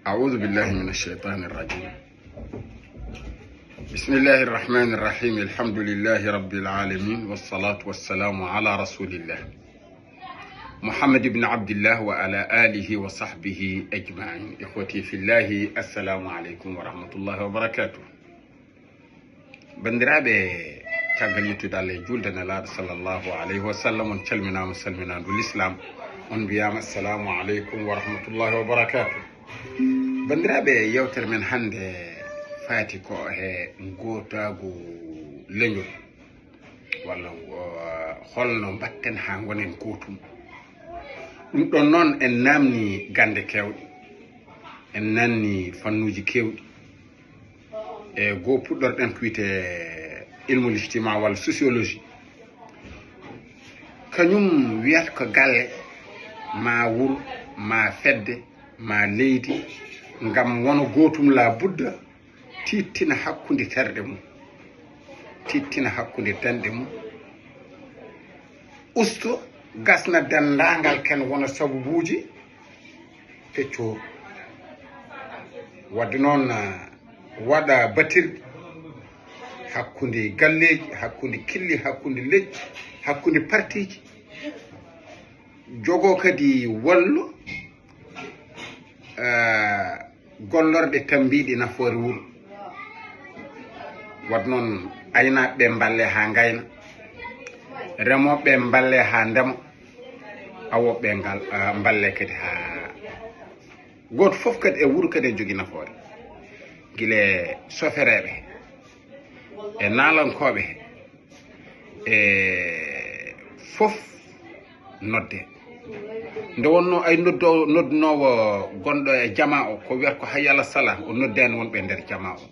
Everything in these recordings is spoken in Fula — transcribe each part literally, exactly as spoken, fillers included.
أعوذ بالله من الشيطان الرجيم. بسم الله الرحمن الرحيم. الحمد لله رب العالمين، والصلاة والسلام على رسول الله محمد بن عبد الله وعلى آله وصحبه أجمعين. إخوتي في الله، السلام عليكم ورحمة الله وبركاته. Banndiraaɓe, caggal yettude Allah e juulde Nelaaɗo sallallahu alayhi wa sallam, on calminaama salminaandu Lislaam, on mbiyaama assalamu aleykum wa rahmatullahi wa barakaatu. Banndiraaɓe, yewtere men hannde faati ko he ngootaagu leñol, walla, uh, holno mbaɗten haa ngonen gootum. Ɗum ɗon noon, en naamni gannde keewɗe, en naamni fannuuji keewɗi. E goo puɗɗorɗen ko wiyetee ilmu lijtima walla sociologie. Kañum wiyata ko galle, ma wuro, ma fedde, ma leydi, ngam wona gootum la budda, tiittina hakkunde terɗe mum, tiittina hakkunde denɗe mum, usto gasna denndaangal ken wona sababuuji peccooru. Wadde noon, ah, waɗa batirɗe hakkunde galleeji, hakkunde killi, hakkunde leƴƴi, hakkunde partiiji. Jogoo kadi wallu, ah, gollorɗe tammbiiɗe nafoore wuro. Wadde noon, aynaaɓe ɓe mballe haa ngayna, remooɓe ɓe mballe haa ndema, awooɓe ɓe ngal, ah, mballe kadi haa gooto fof kadi e wuro kadi e jogii nafoore. Gila e sofereeɓe, e naalankooɓe, e fof nodde. Nde wonnoo ay noddo-, noddunoowo gonɗo e jamaa o, ko wiyata ko hayya ala salah, o noddaani wonɓe e nder jamaa o.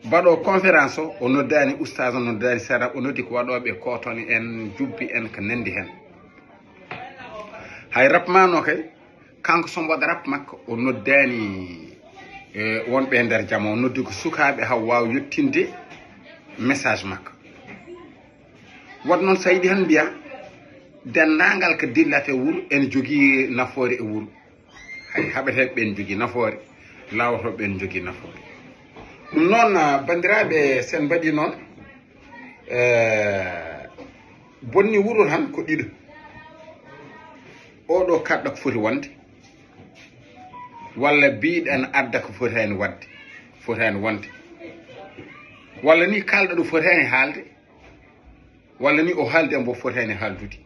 Baɗo conférence o, o noddaani ustaas, o noddaani sara, o noddi ko waɗooɓe kootone en, jubbi en, ko nanndi heen. Hay rap maano kay, kanko so mbo waɗa rap makko, o noddaani, eh, wonɓe e nder jamaa, o noddi ko sukaaɓe haa waawa yettinde message makko. Wadde noon, so a yiɗi heen mbiya, denndaangal ko dillata e wuro ene jogii nafoore e wuro. Hay haɓeteeɓe ɓeen njogii nafoore, laawotooɓe ɓeen njogii nafoore. Ɗum noon, ah, banndiraaɓe, so en mbaɗii noon, eh, bonni wuro tan ko ɗiɗo. Oɗo kaɗɗa ko foti wonde, walla biiɗa ene adda ko fotaani waɗde, fotaani wonde. Walla ni kaalɗa ɗo fotaani haalde, walla ni o haaldi e mbo fotaani haaldude.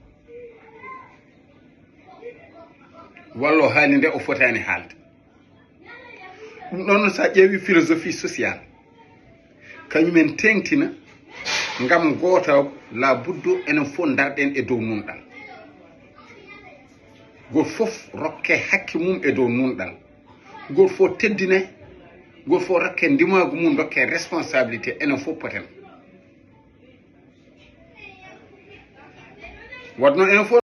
Walla o haali nde o fotaani haalde. Ɗum ɗoon, so a ƴeewi philosophie sociale, kañum en teeŋtina ngam gooto, la buddo enen fof ndarɗen e dow nunɗal. Gooto fof rokke hakke mum e dow nunɗal. Gooto fof teddine, gooto fof rokke ndimaagu mum, dokke responsabilité, enen fof poten. Wadde noon enen fof